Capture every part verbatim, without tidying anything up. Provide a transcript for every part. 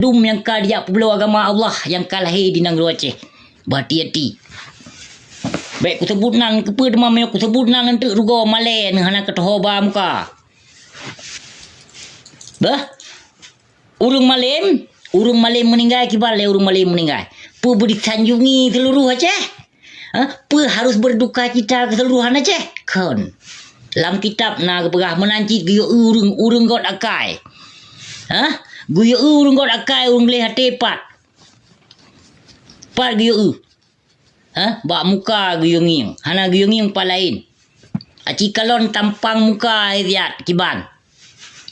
Dum nyang ka dijak peubloe agama Allah nyang ka lahé di nanggroe Aceh. Beuhati-hati. Bék kuseubut nan, keupeue teuma meunyoe kuseubut nan, eunteuk rugoe malée neuh hana kateuhoba muka. Beuh? Ureuëng malém, ureuëng malém meuninggai kiban lé ureuëng malém meuninggai. Peue beudisanjungi seuluruh Aceh? Hah? Peue harus berdukacita keu seuluruh Aceh? Kon. Lam kitab na geupeugah meunan cit geuyue ureuëng, ureuëng göt akai. Hah? Geuyue ureuëng göt akai, ureuëng gleh até pat. Pat geuyue. Hah? Bak muka geuyue ngieng. Hana geuyue ngieng pat laén. Aci kalon tampang muka siat kiban.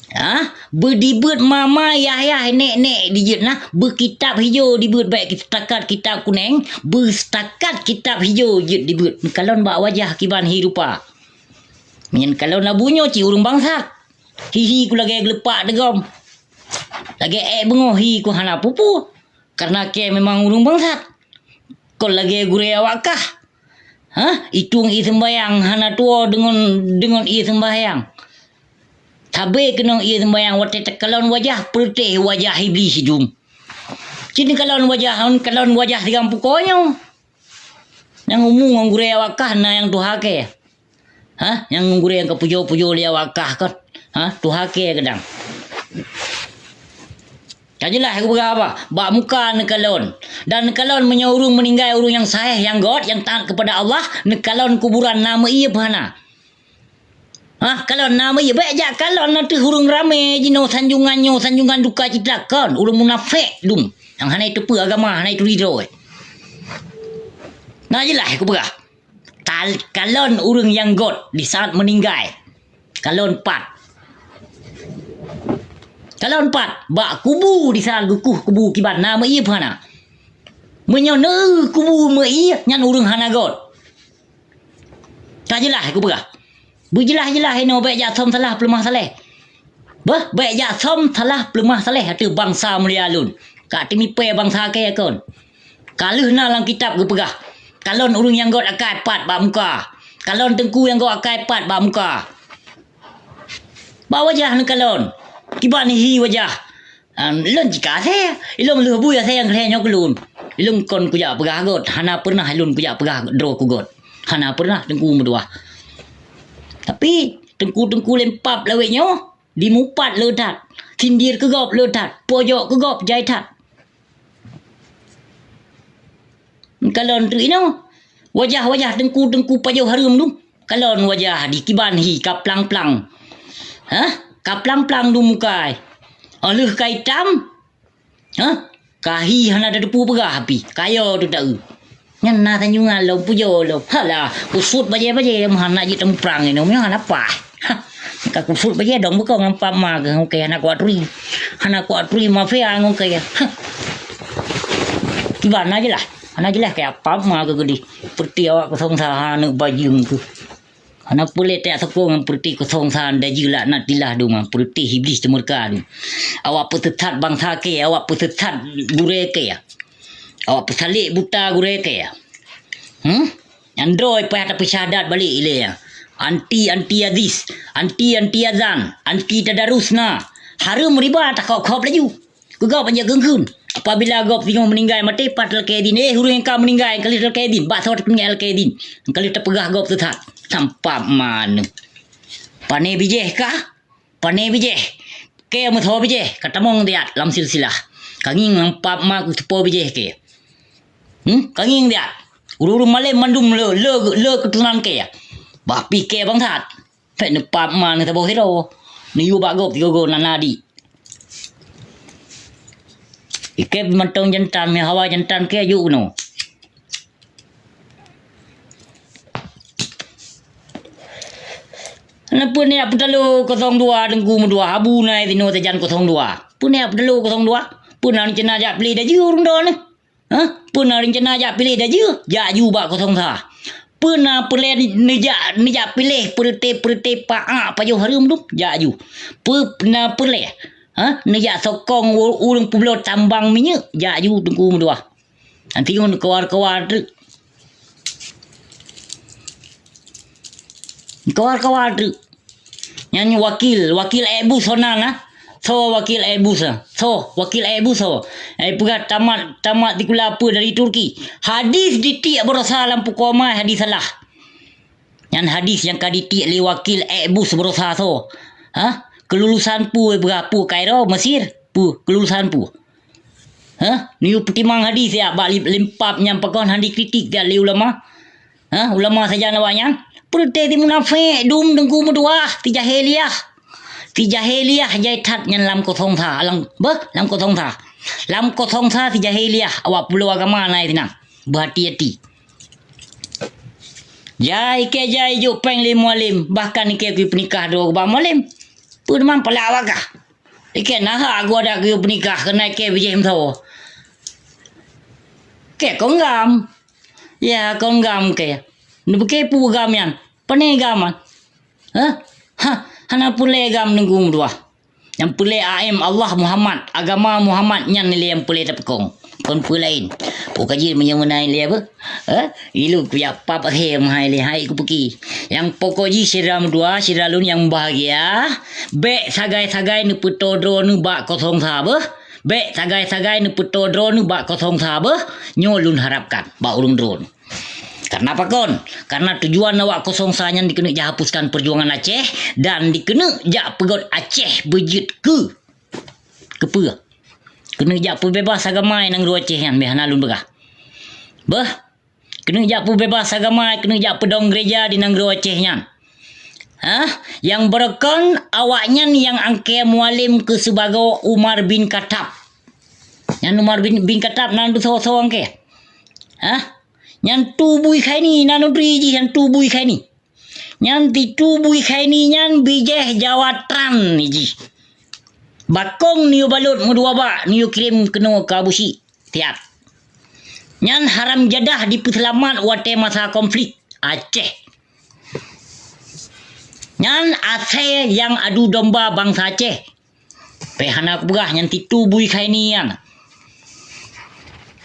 Ha? Beudibeuet mama yah-yah nék-nék dijeuet na, beukitab hijô dibeuet bék setakat kitab kuneng, beusetakat kitab hijô jeuet dibeuet. Neukalon bak wajah kiban hi rupa. Meunyan kalon labu nyoe cit ureuëng bangsat. Hi-hi ku lagée geuleupak teugom. Lagée ék beungoh hi ku hana peue-peue. Kareuna kée memang ureuëng bangsat. Kon lagée gurée awak kah. Hah? Itueng ié seumbahyang hana tuwoe deungon, deungon ié seumbahyang. Sabe keunong ié seumbahyang watée takalon wajah, peureuteh wajah Iblih sidum. Cit neukalon wajah, neukalon wajah sigang pukoe nyoe. Nyang umu ngon gurée awak kah na nyang tuha kée. Hah? Nyang gurée nyang ka pujoe-pujoe lé awak kah kon? Hah? Tuha kée keudang. Ka jeulaih kupeugah haba, bak muka neukalon. Dan neukalon meunyoe ureuëng meuninggai, ureuëng nyang saheh, nyang göt, nyang taát keupada Allah, neukalon kuburan na meuié peue hana? Hah? Kalon na meuié, bék jak kalon na teuh ureuëng ramé jinoe sanjungan nyoe, sanjungan dukacita kon, ureuëng munafék dum. Nyang hana iteupeue agama, hana ituri droe. Na jeulaih kupeugah. Tal-, kalon ureuëng nyang göt di saat meuninggai. Kalon pat. Kalon pat, bak kubu di saat geukueh kubu kiban na meuié peue hana? Meunyoe neueu kubu meuié, nyan ureuëng hana göt. Ka jeulaih kupeugah. Beujeulaih-jeulaih inoe bék jak som salah peuleumah saléh. Beuh, bék jak som salah peuleumah saléh ateueh bansa mulia lôn. Ka teumipée bansa kée kon. Ka lheueh na lam kitab geupeugah, kalon ureuëng nyang göt akai pat bak muka. Kalon teungku nyang göt akai pat bak muka. Bak wajah neukalon. Kiban hi wajah. Em, lôn jika asée, ilôn lheueh bui asée nyang keu lhée nyoe keu lôn. Ilôn kon kujak peugah göt, hana peureunah ilôn kujak peugah droe kugöt. Hana peureunah teungku meutuah. Tapi, teungku-teungku lempap lawét nyoe, dimupat le that, sindir keu gob le that, pojok keu gob jai that. Kalon teuk inoe, wajah-wajah teungku-teungku pajoh hareuem dum. Kalon wajah di kiban hi ka plang-plang. Hah? Ka plang-plang dum mukai. Óh lheueh ka itam, hah? Ka hi hana tateupeue peugah api. Kayo teuta-eu. Nyan na tanjungan lom pujoe lom. Halah, kusut bajée-bajée meuhan na jeuet tamuprang inoe meuhan apa? Hah, ka kusut bajée dong beukong ngon pap ma keuh ngon kée hana kuat turi. Hana kuat turi mafia ngon kée. Hah. Kiban na jeulaih. Hana jeulaih kaya pap ma keuh geudeh. Peureute awak kosong sa aneuk bajeueng keuh. Hana peureulée tajak sokong ngon peureute kosong sa dajeueng laknatillah dum, peureute Iblih teumeurka dum. Awak peuteusat bansa kée, awak peuteusat gurée kée. Awak peusalek buta gurée kée. Hmm? Nyan droe payah tapeusyahadat balek ilée nyan. Anti, anti hadis, anti, anti azan, anti tadarus na. Hareuem riba takop-kop laju. Keu gob hanjeuet kheun-kheun. Apabila gob singoh meuninggai maté, pat talakée din, eh, ureuëng nyang ka meuninggai, nyang ka lheueh talakée din, bak soe tapeuninggai talakée din, nyang ka lheueh tapeugah gob teusat. Sampap ma neuh. Pané bijéh kah? Pané bijéh. Kée meusoe bijéh, ka tamong siat lam silsilah. Ka ngieng lam pap ma keuh teupo bijéh kée. Hmm? Ka ngieng siat. Ureuëng-ureuëng malém mandum le, le, le keuturonan kée. Bah pih kée bangsat. Bék neupap ma neusaboh sidroe. Neuyue bak gob sigoe-goe na, na di. Ikée mantong jantan, meuhawa jantan kée jok keunoe. Na peue neujak peutalo kosong dua teungku meutuah, abu na sinoe sajan kosong dua. Peue neujak peutalo kosong dua? Peue na reuncana jak piléh dajeueng ureuëng droeneuh? Hah? Peue na reuncana jak piléh dajeueng? Jak ju bak kosong sa. Peue na peureulée neujak, neujak piléh peureute-peureute paak pajoh hareuem dum? Jak ju. Peue na peureulée, hah, neujak sokong u-, ureuëng peubloe tambang minyeuk? Jak ju teungku meutuah. Nanti ngon kawar-kawar teuk. Kawar-kawar teuk. Nyan wakil, wakil ék bu sona na. Soe wakil Airbus nyan? Soe wakil Airbus soe? Ai peugah tamat, tamat sikula peue dari Turki. Hadis ditiek baroesa lam pukoe amai hadis salah. Nyan hadis nyang ka ditiek lé wakil Airbus baroesa soe? Hah? Kelulusan peue peugah peue Kairo, Mesir? Peue? Kelulusan peue? Hah? Neuyue peutimang hadis ya bak li-, limpab nyang pakon hana dikritik ya lé ulama? Hah? Ulama sajan awaknyan? Peureuté si munafék dum teungku meutuah, si jahiliah. Si jahiliah jai that nyan lam kosong sa, lam, beuh, lam kosong sa. Lam kosong sa si jahiliah awak pulo agama na sinan. Beuhati-hati. Jai keu jai jok péng lé mualem, bahkan keu peunikah droe bak mualem. Peue teuma palak awak kah? Ikei na hak geuadak geuyue peunikah keunan ikei bijéh meusaboh. Kei kon gam. Ya, kon gam kei. Neubeuke peue gam nyan? Pane gam nyan? Hah? Hah, hana peureulée gam teungku meutuah. Nyang peureulée A M Allah Muhammad, agama Muhammad nyan lé nyang peureulée tapeukong. Kon peue laén. Peue ka jeuet meunyoe meunan lé apa? Eh, ilôn kujak pap akhé meuhai lé hai kupeuki. Nyang pokok jih syedara meutuah, syedara lôn nyang bahgia, bék sagai-sagai neupeutoe droeneuh bak kosong sa beuh. Bék sagai-sagai neupeutoe droeneuh bak kosong sa beuh. Nyoe lôn harapkan bak ureuëng droeneuh. Karena pakon? Karena tujuan awak kosong sa nyan dikeuneuk jak hapuskan perjuangan Aceh dan dikeuneuk jak peugöt Aceh beujeuet keu Keupeue? Keuneuk jak peubeubaih agama i nanggroe Aceh nyan, beh hana lôn peugah. Beuh, keuneuk jak peubeubaih agama, keuneuk jak peudong gereja di nanggroe Aceh nyan. Hah? Nyang beureukan awaknyan nyang angkée mualem keu sibagoe Umar bin Khattab. Nyan Umar bin, bin Khattab nan beusoe-soe angkée. Hah? Nyan tubui khaini, nan neutri jih nyan tubui khaini. Nyan titubui khaini nyan bijéh Jawa Trans jih. Bakong neuyue balot meudua bak, neuyue kirém keunoe keu Abusyik, siat. Nyan haram jadah dipeuseulamat watée masa konflik Aceh. Nyan asée nyang adu domba bansa Aceh. Pih hana kupeugah nyan titubui khaini nyan.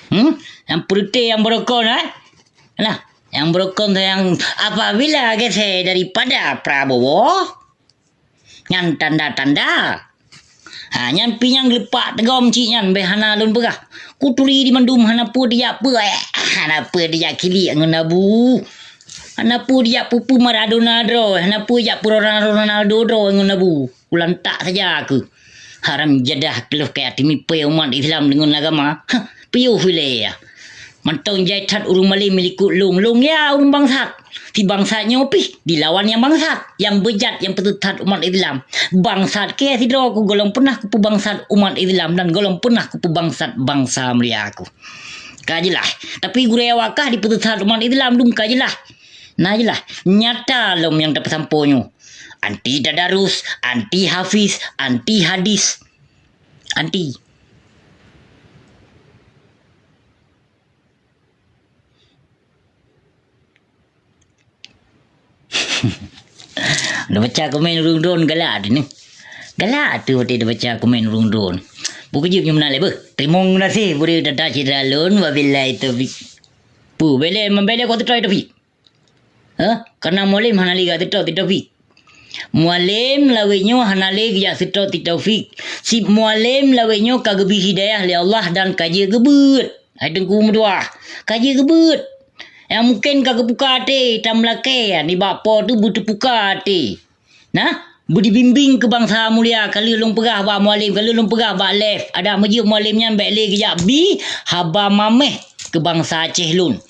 Hmm? Nyang peureuté nyang beureukan, eh? Nah, nyang beureukan sayang apabila geusé daripada Prabowo, nyan tanda-tanda. Ha, nyan pih nyang geulepak teugom cit nyan, beh hana lôn peugah. Kuturi di mandum hana peue dijak peue, eh, hana peue dijak kilik ngon abu. Hana peue dijak peue-peue Maradona droe, hana peue dijak peue Ronaldo droe ngon abu. Ulantak saja aku. Haram jadah keuleuh kaya timipée umat Islam deungon agama. Hah, piôh ilée ya. Mantong jai that ureuëng malém likot lôn, lôn ya ureuëng bangsat. Si bangsat nyoe pih dilawan nyang bangsat, nyang beujat nyang peuteuthat umat Islam. Bangsat keu sidroe ku golom peunah kupeubangsat umat Islam dan golom peunah kupeubangsat bansa mulia aku. Ka jeulaih. Tapi gurée awak kah dipeuteuthat umat Islam dum ka jeulaih. Na jeulaih. Nyata lom nyang tapeusampoe nyoe. Anti tadarus, anti hafiz, anti hadis. Anti. Neubaca komen ureuëng droen galak teuh ni. Galak teuh watée neubaca komen ureuëng droen. Bukon jeuet nyoe meunan lé beuh. Teurimong gaséh bri dada syedara lôn, wabillahi taufiq. Peue, bèk lé, bèk lé kok teutoe taufiq. Hah? Karena mualem hana lé geuseutôt si Taufik. Mualem lawét nyoe hana lé geujak seutôt si Taufik. Si mualem lawét nyoe ka geubri hidayah lé Allah dan ka jeuet geubeuet. Hai Teungku meutuah, ka jeuet geubeuet. Nyang mungken ka geupuka até, tameulakée nibak Po teuh beuteupuka até. Nah, beudibimbéng keu bansa mulia, ka lheueh lôn peugah bak mualem, ka lheueh lôn peugah bak lef, adak meujeuet mualem nyan bèk lé geujak bi haba maméh keu bansa Aceh lôn.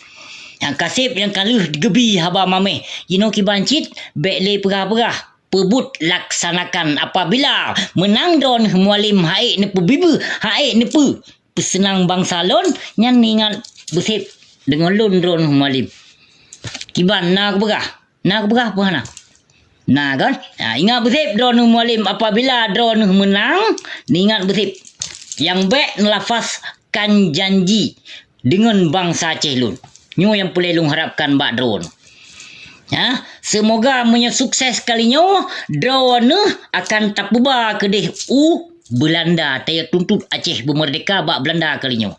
Nyang ka sép nyang ka lheueh geubi haba maméh, jinoe kiban cit bèk lé peugah-peugah, peubuet laksanakan. Apabila meunang droeneuh mualem ha'ék neupeubibeuh, ha'ék neupeu peuseunang bansa lôn, nyan ingat beusép deungon lôn droeneuh mualem. Kiban na kupeugah, na kupeugah peue hana? Na kan? Ha, ingat beusép droeneuh mualem, apabila droeneuh meunang, ingat beusép. Nyang bèk neulafazkan janji deungon bansa Aceh lôn. Nyoe nyang peureulèe lôn harapkan bak droeneuh. Ha, seumoga meunyoe sukses kali nyoe, droeneuh akan tapeuba keudeh u Beulanda, taya tuntot Aceh beumeurdeka bak Beulanda kali nyoe.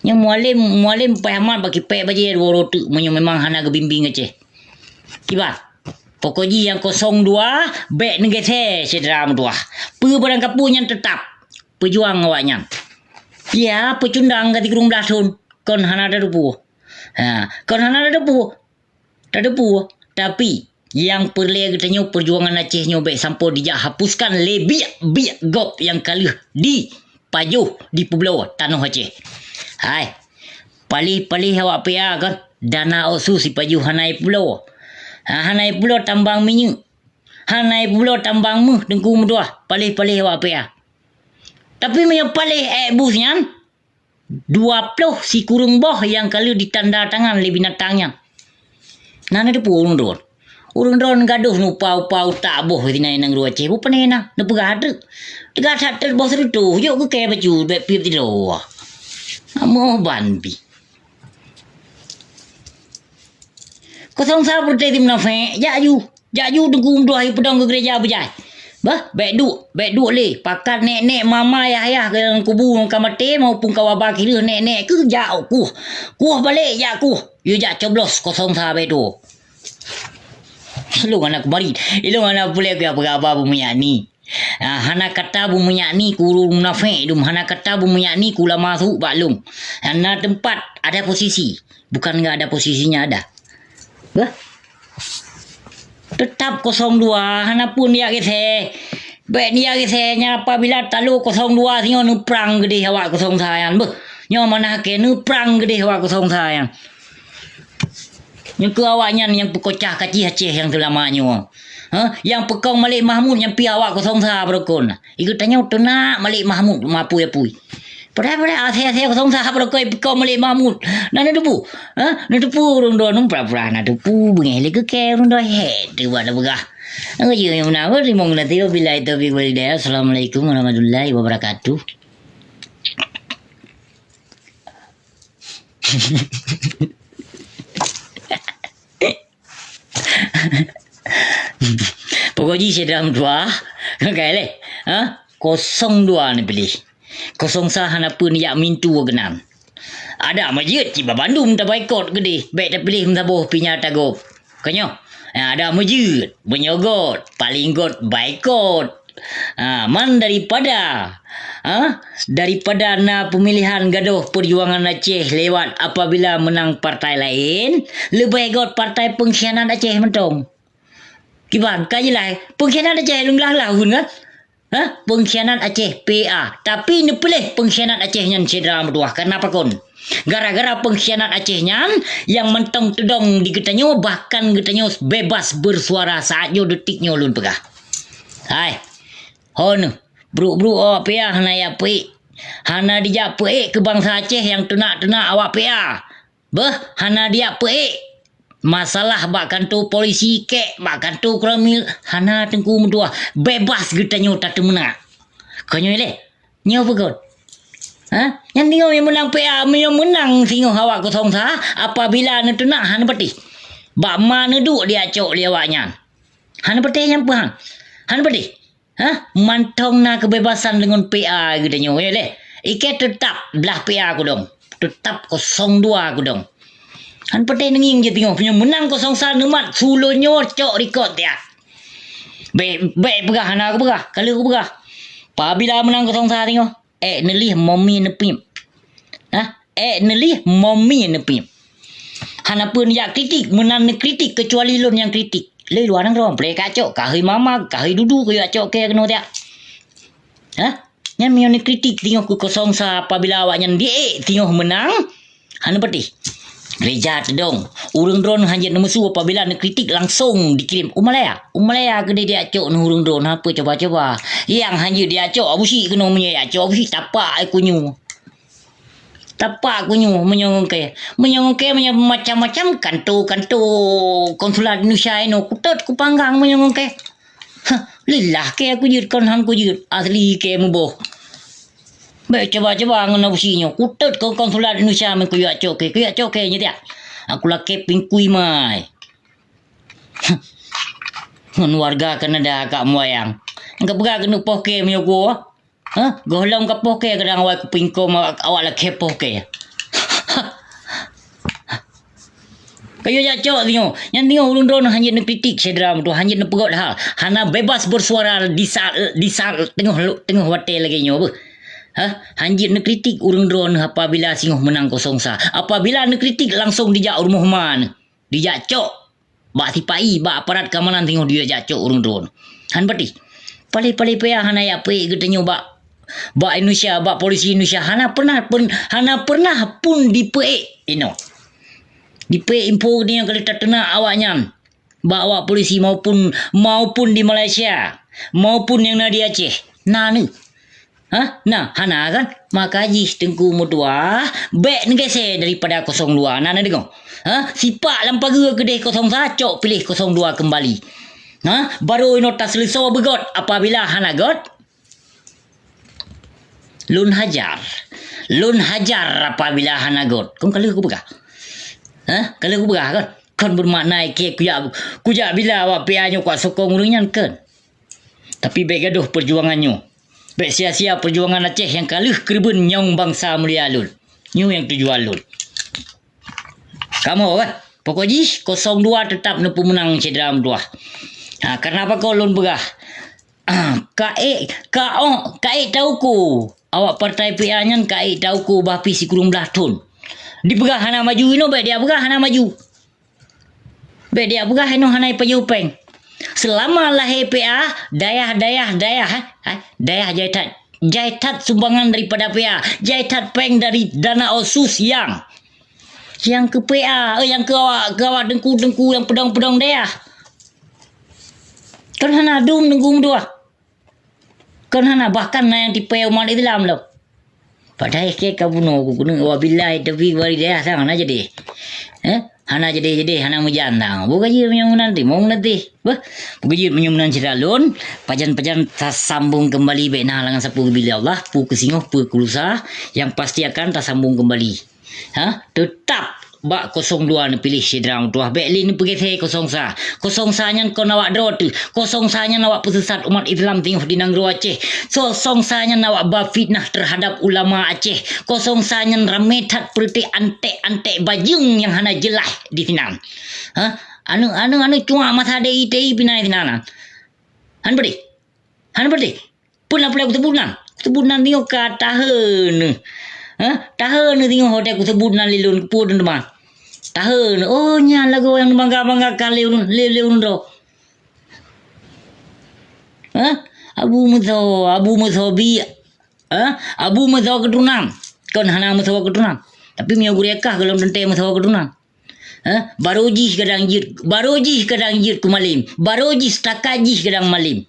Nyoe mualem, mualem paih amat bak kipèk bajèe dua uroe teuk meunyoe memang hana geubimbéng Aceh. Kiban? Pokok jih nyang kosong dua, bèk neugeusé syedara meutuwah. Peue barang kapeue nyan teutap peujuang awaknyan. Ya, peucundang ka sikureueng blaih thon, kon hana tateupeue. Ha, kon hana tateupeue. Tateupeue, tapi nyang peureulèe geutanyoe peujuangan Aceh nyoe bèk sampoe dijak hapuskan lé biek-biek gob nyang ka lheueh dipajoh dipeubloe tanoh Aceh. Hai, paléh-paléh awak P A kon, dana otsus sipajoh hana ipeubloe. Ha, hana ipeubloe tambang minyeuk. Hana ipeubloe tambang méuh Teungku meutuwah, paléh-paléh awak P A. Tapi meunyoe paléh èk bus nyan, dua ploh sikureueng boh nyang ka lheueh ditanda tangan lé binatang nyan. Na neuteupeue ureueng droen. Ureueng droen gadôh neupa-upa utak boh sinan nanggroe Aceh, bukon na neupeugah treuk. Teuga that boh seureutôh, jok keu kèe bacut, bèk piep sidroe. Amoh ban pih. Kosong sa peureuteh di munafék, jak ju. Jak ju Teungku meutuwah, peudong keu gereja beujai. Bah, bèk duek, bèk duek lé. Pakat nèk-nèk mama yah-yah keu kubu nyang ka maté, maupun ka waba kireueh nèk-nèk keuh jak kueh. Kueh balek jak kueh. Yue jak coblos kosong sa bèk tuwoe. Ilôn hana kumarit. Ilôn hana peureulèe keu peugah haba beumeunyak ni. Ah, hana kata beumeunyak ni keu ureueng munafék dum, hana kata beumeunyak ni keu ulama su bak lôn. Hana teumpat, ada posisi. Bukan enggak ada posisinya, ada. Bah. Teutap kosong dua, hana pun jak geusé. Bèk jak geusé nyan apabila talo kosong dua singoh neuprang geudeh awak kosong sa nyan. Beuh, nyoe manah kèe neuprang geudeh awak kosong sa nyan. Nyoe keuh awaknyan nyang peukocah kacih Aceh nyang seulama nyoe. Ha? Nyang peukong Malik Mahmud nyan pih awak kosong sa beurukon. Ikeu tanyoe teunak Malik Mahmud meupui-pui. Padahai-padahai asèe-asèe kosong sa beurukon peukong Malik Mahmud. Na neuteupeue? Ha? Neuteupeue ureueng droeneuh pura-pura na teupeue beungèh lé keu kèe ureueng droeneuh. Hèk, teuba tapeugah. Nyang keujeuet nyang meunan, teurimong geunaséh, wabillahi taufiq wal hidayah. Assalamualaikum warahmatullahi wabarakatuh. Pokok jih syedara meutuwah, kan kai lé? Ha? Kosong dua neupiléh. Kosong sa hana peue neujak mintu keunan. Adak meujeut cit babandum tabaikot geudeh, bèk tapiléh meusaboh pinya tagob. Ka nyoe, eh, adak meujeut, meunyoe göt, paléng göt baikot. Ah, man daripada, ah, daripada na peumilihan gadôh peujuangan Aceh lewat apabila meunang partai laén, leubeh göt partai peungkhianat Aceh mantong. Kiban, ka jeulaih, peungkhianat Aceh lôn glah-glah gun kan? Ha? Peungkhianat Aceh, P A. Tapi neupiléh peungkhianat Aceh nyan syedara meutuwah. Kareuna pakon? Gara-gara peungkhianat Aceh nyan, nyang mantong teudong di geutanyoe, bahkan geutanyoe bebas bersuara saát nyoe detik nyoe lôn peugah. Hai. Ho neuh, brôk-brôk awak P A hana jak peuék. Hana dijak peuék keu bansa Aceh nyang teunak-teunak awak P A. Beuh, hana dijak peuék. Masalah bak kantô polisi kèk, bak kantô koramil, hana Teungku meutuwah. Bebas geutanyoe tateumeunak. Ka nyoe lé, nyoe peue göt? Ha? Nyan singoh nyang meunang P A, meunyoe meunang singoh awak kosong sa, apabila neuteunak hana patéh. Bak ma neuduek dijak cok lé awaknyan. Hana patéh nyan peue han? Hana patéh. Hah? Mantong na keubebasan deungon P A geutanyoe, ya lé. Ikei teutap blah P A kudong. Teutap kosong dua kudong. Han patéh neungieng jeuet teungoh, meunyoe meunang kosong sa neumat, su lôn nyoe cok rikot tiak. Bèk, bèk peugah hana kupeugah, ka lheueh kupeugah. Pabila meunang kosong sa teungoh, Ék neulih momi neupiep. Hah? Ék neulih momi neupiep. Hana peue neujak kritik, meunan neukritik keucuali lôn nyang kritik. Lé luwa nanggroe, preh kacok, kahôi mama, kahôi dudu, kuyue cok kèe keunoe tiak. Hah? Nyan meunyoe neukritik singoh keu kosong sa apabila awaknyan di ék singoh meunang, hana patéh. Gereja teudong. Ureuëng droen hana jeuet neumeusu apabila neukritik langsong dikirém u Malaya. U Malaya keudeh diacok neuh ureuëng droen, hana peue cuba-cuba. Nyang hana jeuet diacok Abu Syik keunoe, meunyoe diacok Abu Syik tapak ai kunyueng. Tapak kunyueng meunyoe ngon kèe. Meunyoe ngon kèe, meunyoe macam-macam kanto-kanto konsulat Indonesia inoe kutot kupanggang meunyoe ngon kèe. Hah, lillah kèe kujeuet kon han kujeuet, asli kèe muboh. Bèk cuba-cuba ngon Abu Syik nyoe. Kutot kon konsulat Indonesia meukuyak cok kèe, kuyak cok kèe nyoe tiak. Aku lakèe pingkui mai. Ngon warga Kanada kak muayang. Engka peugah keuneuk poh kèe meunyoe ku. Hah? Gohlom ka poh kèe kadang awai kupingkong awak, awak lakèe poh kèe. Kayue jak cok singoh. Nyan singoh ureuëng droeneuh hana jeuet neukritik syedara meutuah, hana jeuet neupeugot hal. Hana bebas bersuara di saat, di saat teungoh, teungoh watée lagée nyoe beuh. Hah? Hana jeuet neukritik ureuëng droeneuh apabila singoh meunang kosong sa. Apabila neukritik langsong dijak u rumoh ma neuh. Dijak cok. Bak sipai, bak aparat keamanan singoh dijak cok ureuëng droeneuh. Han patéh. Paléh-paléh payah hana jak peuék geutanyoe bak, bak Indonesia, bak polisi Indonesia. Hana pernah pun, hana pernah pun dipeuék inoe. Dipeuék info geutanyoe ka lheueh tateunak awaknyan. Bak awak polisi maupun, maupun di Malaysia, maupun nyang na di Aceh. Na neuh. Hah? Na, hana kan? Maka jih Teungku meutuah, bék neugeusé daripada kosong dua. Na neudeungoe? Hah? Sipak lam pageue keudeh kosong sa, cok piléh kosong dua keumbali. Hah? Barô inoe taseuleusoe beugöt apabila hana göt. Lôn hajar. Lôn hajar apabila hana göt. Kon ka lheueh kupeugah. Hah? Ka lheueh kupeugah kan? Kon beumakna ikée kujak, kujak bila awak P A nyoe kuat sokong ureuëng nyan, kon. Tapi bék gadôh peujuangan nyoe. Bék sia-sia peujuangan Aceh nyang ka lheueh keureubeuen nyang bansa mulia lôn. Nyoe nyang tujuan lôn. Kamoe kan? Pokok jih, kosong dua teutap neupeumeunang syedara meutuah. Ha, kareuna apa kon lôn peugah? Ka ék, ka ôk, ka ék tauko. Awak partai P A nyan ka ék tauko bah pih sikureueng blaih thon. Dipeugah hana maju inoe, bék dipeugah hana maju. Bék dipeugah inoe hana ipajoh péng. Seulama lahé P A, dayah, dayah, dayah, eh, eh, dayah jai that. Jai that sumbangan daripada P A. Jai that péng dari dana otsus nyang, nyang keu P A, eh, nyang keu awak, keu awak teungku-teungku nyang peudong-peudong dayah. Kon hana dum teungku meutuah. Kon hana, bahkan na nyang tipée umat Islam lom. Padahai keu ka bunoe ku keuneuk, wabillahi taufiq wal hidayah, sang hana jadi. Eh? Hana jadi-jadi, hana meujan sang. Bukon jeuet meunyoe meunan timoh meunan tih. Beuh, bukon jeuet meunyoe meunan cit lôn, pajan-pajan tasambong keumbali bék na halangan sapeue geubri lé Allah, peue keu singoh, peue keu lusa, nyang pasti akan tasambong keumbali. Ha? Teutap bak kosong dua neupiléh syedara meutuah, bék lé neupeugeusé kosong sa. Kosong sa nyan kon awak droe teuh. Kosong sa nyan awak peusesat umat Islam singoh di nanggroe Aceh. Kosong sa nyan awak ba fitnah teuhadab ulama Aceh. Kosong sa nyan ramé that peureuté anték-anték bajeueng nyang hana jeulaih di sinan. Ha? Aneuk, aneuk, aneuk cuak masa D I T I pih na di sinan. Han peudeh? Han peudeh? Peue na peulai kuseubut nan? Kuseubut nan nyoe ka tahe neuh. Hah? Tahe neuh singoh watée kuseubut nan lé lôn, peue teuma. Tahe neuh. Oh, nyan lagoe nyang bangga-banggakan lé ulôn, lé, lé ulôn droe. Hah? Abu Meuso, Abu Meuso bi-, hah? Abu Meuso keuturonan. Kon hana meuso keuturonan. Tapi meunyoe gurée kah gohlom teuntée meuso keuturonan. Hah? Barô jih kadang jeuet, barô jih kadang jeuet keu malém. Barô jih setakat jih kadang malém.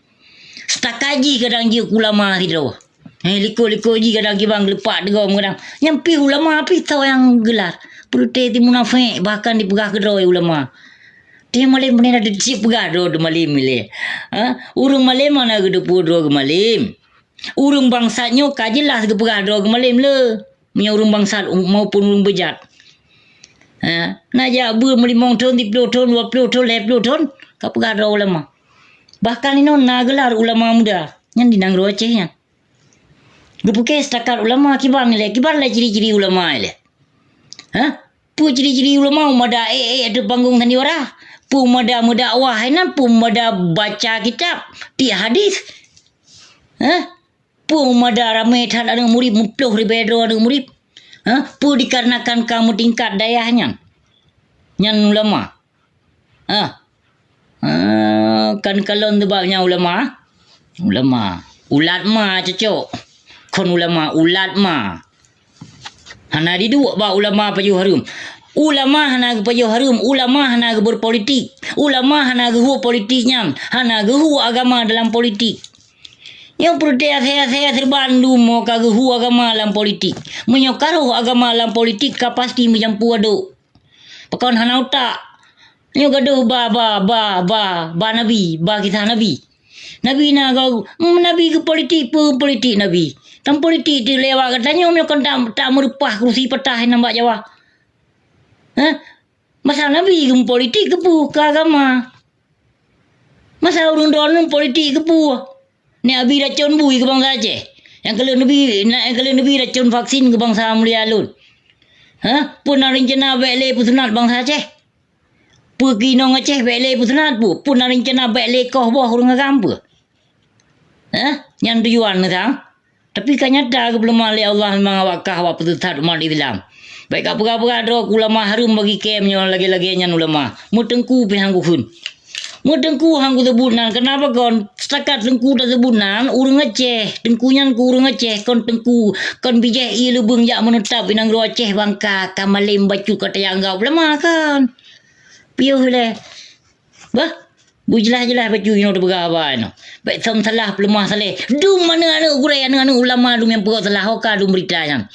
Setakat jih kadang jeuet keu ulama sidroe. Heh, likot-likot jih kadang kiban geulupak teugom kadang. Nyang pih ulama pih soe nyang geular. Peureuté ti munafék bahkan dipeugah keudroe ulama. Ti malém beuna dicit peugah droe di malém ilée. Ha? Ureuëng malém hana geuteupeue droe geumalém. Ureuëng bangsat nyoe ka jeulaih geupeugah droe geumalém le. Meunyoe ureuëng bangsat u-, maupun ureuëng beujat. Ha, na jak beuet meulimong thon, siplôh thon, dua plôh thon, lhée plôh thon, ka peugah droe ulama. Bahkan inoe na geular ulama muda, nyan di nanggroe Aceh nyan. Geupeugah setakat ulama kiban ilée, kiban lé ciri-ciri ulama ilée. Ha? Peue ciri-ciri ulama? Meumada ék-ék ateueh panggong sandiwara. Peue meumada meudakwah inan, peue meumada baca kitab, tiek hadis. Ha? Peue meumada ramé that aneuëk murit, meuplôh ribée droe aneuëk murit? Ha? Peue dikarenakan ka meutingkat dayah nyan? Nyan ulama. Ha? Ha, kan kalon teuh bak nyan ulama? Ulama. Ulat ma cocok. Kon ulama, ulat ma. Hana diduek bak ulama pajoh hareuem. Ulama hana geupajoh hareuem, ulama hana geubeureupolitik. Ulama hana geuhue politik nyan, hana geuhue agama dalam politik. Nyoe peureuté asée-asée sirban dumo ka geuhue agama lam politik. Meunyoe ka rhoh agama lam politik, ka pasti meujampu aduk. Pakon hana utak. Nyoe gadôh ba, ba, ba, ba, ba nabi, ba kisah nabi. Nabi na gau, mm, nabi geupolitik, peue politik nabi. Tam politik teuh lé awak geutanyoe meunyoe kon tak, tak meureupah keurusi patah inan bak Jawa. Hah? Masa nabi geupolitik keupeue keu agama? Masa ureuëng droeneuh politik keupeue? Nyak abi racon bui keu bansa Aceh. Nyang keu lheueh neubi, nyang keu lheueh neubi racon vaksin keu bansa mulia lôn. Hah? Peue na reuncana bék lé peusunat bansa Aceh? Peue keu inong Aceh bèk lé peuseunat peue? Peue na rencana bèk lé koh boh ureueng agam peue? Eh, nyan tujuan neuh sang. Tapi ka nyata geupeuleumah lé Allah memang awak kah awak peuteusat umat Islam. Bèk kapeugah-peugah droe keu ulama hareuem bagi kèe meunyoe lagèe-lagèe nyan ulama. Meuteungku pih han kukheun. Meuteungku han kuseubut nan, keunapa kon? Setakat teungku taseubut nan, ureueng Aceh. Teungku nyan keu ureueng Aceh, kon teungku, kon bijèh ié leubeueng jak meuneutap i nanggroe Aceh bangka, ka malém bacut ka taanggab ulama kon. Piôh lé. Bah, beujeulaih-jeulaih bacut inoe teupeugah haba inoe. Bèk som salah peuleumah saleh. Dum aneuk-aneuk gurèe, aneuk-aneuk ulama dum nyang peugot salah, ho ka dum beurita nyan.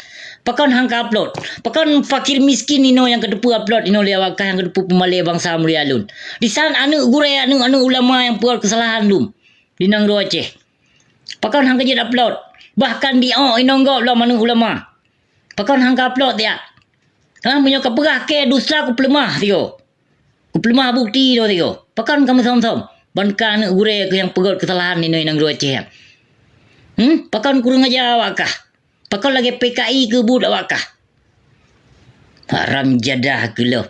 Pakon han ka upload? Pakon fakir miskin inoe nyang ka teupeu upload inoe lé awak kah nyang ka teupeu peumalèe bansa mulia lôn? Disan aneuk gurèe, aneuk-aneuk ulama nyang peugot keusalahan dum di nanggroe Aceh. Pakon han ka jeuet upload? Bahkan di ôk inong gob lom aneuk ulama. Pakon han ka upload siat? Ha, meunyoe kapeugah kèe dusa kupeuleumah sigoe. Kupeuleumah bukeuti droe sigoe. Pakon kamoe som-som? Ban ka aneuk gurèe keuh nyang peugot keusalahan inoe nanggroe Aceh nyan. Hmm? Pakon kureueng aja awak kah? Pakon lagèe P K I keu buet awak kah? Haram jadah keuh lom.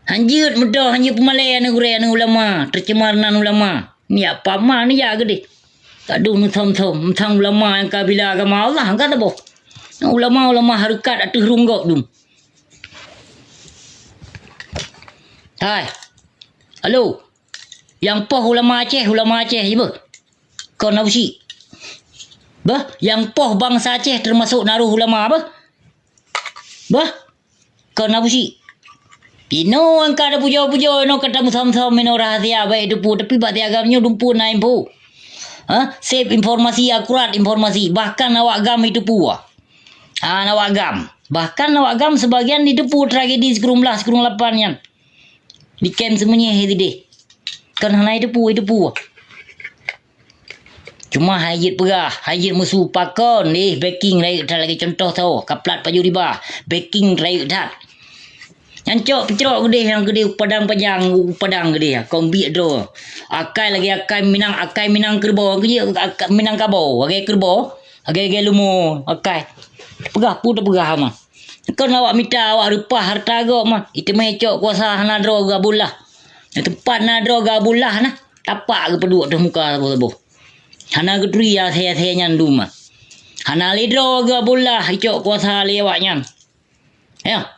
Han jeuet meudoh, han jeuet peumalèe aneuk gurèe, aneuk ulama, teucemar nan ulama. Nyak pama nyak geudeh. Ka dum meusom-som, meusan ulama nyang ka bila agama Allah, han ka saboh. Ulama-ulama hareukat ateueh rhueng gob dum. Hai. Halo. Nyang poh ulama Aceh, ulama Aceh je beuh. Kon Abusyik. Beuh, nyang poh bansa Aceh teumasok na roh ulama beuh. Beuh, kon Abusyik. Inoe nyang ka tapujoe-pujoe, inoe ka tameusom-som, inoe rahasia bèk teupeue, tapi bak siagam nyoe dumpeue na info. Ha, save informasi, akurat informasi, bahkan awak GAM jiteupeue. Ha, awak GAM. Bahkan awak GAM sebagian jiteupeue tragedi sikureueng blah, sikureueng lapan nyan. Di kem seumeunyeue sideh. Kon hana jiteupeue, jiteupeue. Cuma han jeuet peugah, han jeuet meusu pakon, eh, backing rayeuk that lagèe contoh soe, ka plat pajoh riba, backing rayeuk that. Nyan cok peucrok geudeh nyang geudeh u padang pajang, u padang geudeh, kon biek droe. Akai lagèe akai Minang, akai Minang keureubo, geujak akai Minangkabau, lagèe keureubo, lagèe-lagèe leumo, akai. Peugah peue tapeugah ma. Kon awak mita, awak reupah hareuta gob ma. Iteumé cok kuasa hana droe geu Abdullah. Teumpat na droe geu Abdullah na. Tapak geupeuduek ateueh muka saboh-saboh. Hana geuturi asèe-asèe nyan dum ma. Hana lé droe geu Abdullah icok kuasa lé awak nyan. Ya.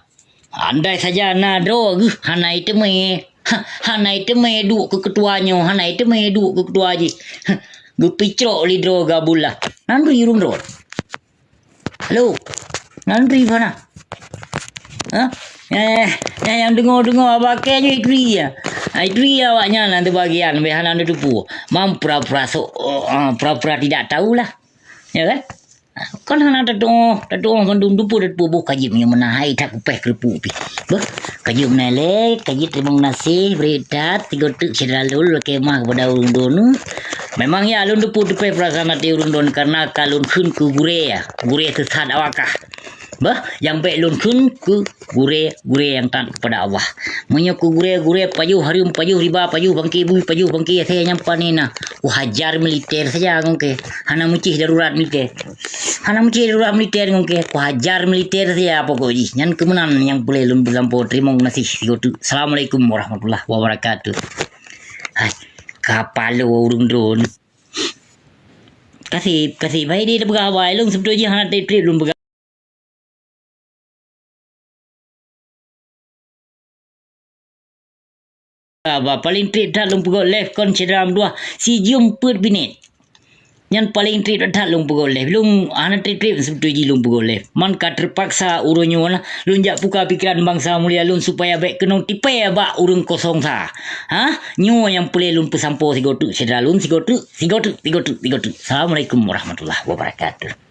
Andai saja na droe geuh hana iteumé. Ha, hana iteumé duek keu keutua nyoe, hana iteumé duek keu keutua jih. Ha, geupicrok lé droe geu Abdullah. Nan ri ureueng droe. Halo. Nan ri hana. Ha? Eh, nyang, nyang deungoe-deungoe abakèe nyoe ituri ya. Ha, ituri ya awak nyan nan teubagian, bèk hana neuteupeue. Mam pura-pura sok, oh, ah, pura-pura tidak tahu lah. Ya kan? Kan hana tatuoh, tatuoh mandum teupeue, tatuoh boh ka jeuet meunyoe meunan hai that kupèh keureupuk pih. Beuh, ka jeuet meunan lé, ka jeuet teurimong gaséh, bri that, sigoe teuk syedara lôn lakèe meu'ah keupada ureueng droeneuh. Memang ya lôn teupeue teupèh peurasaan até ureueng droeneuh kareuna ka lôn kheun keu gurèe, gurèe seusat awak kah. Beuh, nyang bèk lôn kheun keu gurèe-gurèe nyang taat keupada Allah. Meunyoe keu gurèe-gurèe pajoh hareuem, pajoh riba, pajoh bangke bui, pajoh bangke asèe nyang pane na, kuhajar militer saja ngon kèe. Hana meucéh darurat militer. Hana meucéh darurat militer ngon kèe. Kuhajar militer saja pokok jih. Nyan keuh meunan nyang peureulèe lôn peusampoe. Teurimong gaséh sigoe teuk. Assalamualaikum warahmatullahi wabarakatuh. Hai, kapalo ureueng droeneuh. Kaseb, kaseb. Hai deh, tapeugah haba lôn, seubeutôi jih hana trép-trép lôn peugah. Bah, paléng trép that lôn peugot live kon syedara meutuah sijeuem peuet minèt. Nyan paléng trép that lôn peugot live. Lôn hana trép-trép seubeutôi jih lôn peugot live. Man ka teupaksa uroe nyoe na lôn jak buka pikeran bansa mulia lôn supaya bèk keunong tipèe bak ureueng kosong sa. Ha? Nyoe nyang peureulèe lôn peusampoe sigoe teuk syedara lôn, sigoe teuk, sigoe teuk, sigoe teuk, sigoe teuk. Assalamualaikum warahmatullahi wabarakatuh.